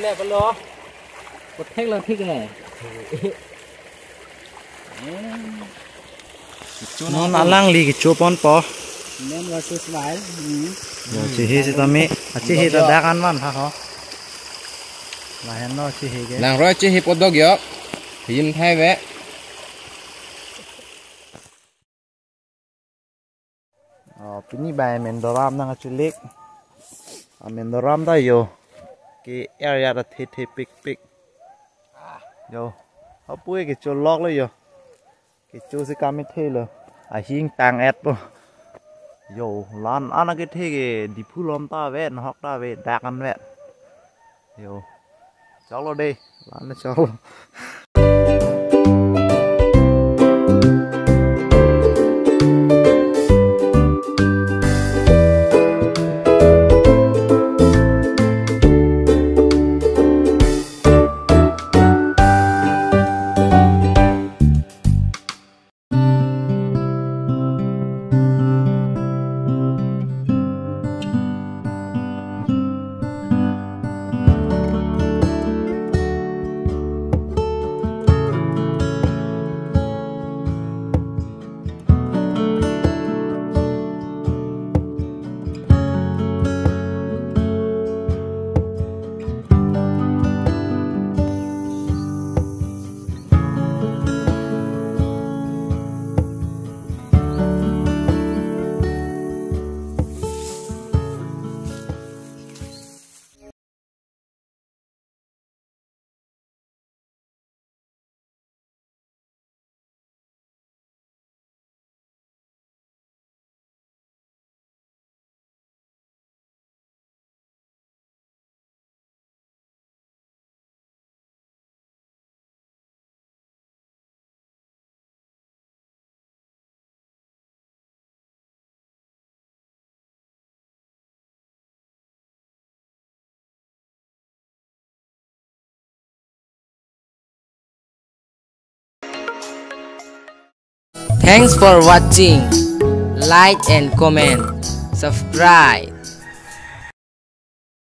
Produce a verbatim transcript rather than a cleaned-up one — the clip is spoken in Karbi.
Le bolo. Kothek lo thik hai. Non alangli kecho ponpo. Man versus wild. Hmm. Yo, chehi sitame, achehi ta dak anvan ha ho. Lahenlo chehi ke. Langroi chehi podok yo. Hin thai ve. Oh, pini bai Mendoram nangkachilik. Ah, Mendoram ta yo. Ke area ta the the pik pik. Yo. Apui kecho lok lo yo. Kecho si kami the lo. Ahing tang-et po. Yo, la-an ana kethe ke Diphu along ta ave, nahok ta ave, dak an ave. Yo. Choklo dei. La-an choklo. Thanks for watching. Like and comment. Subscribe.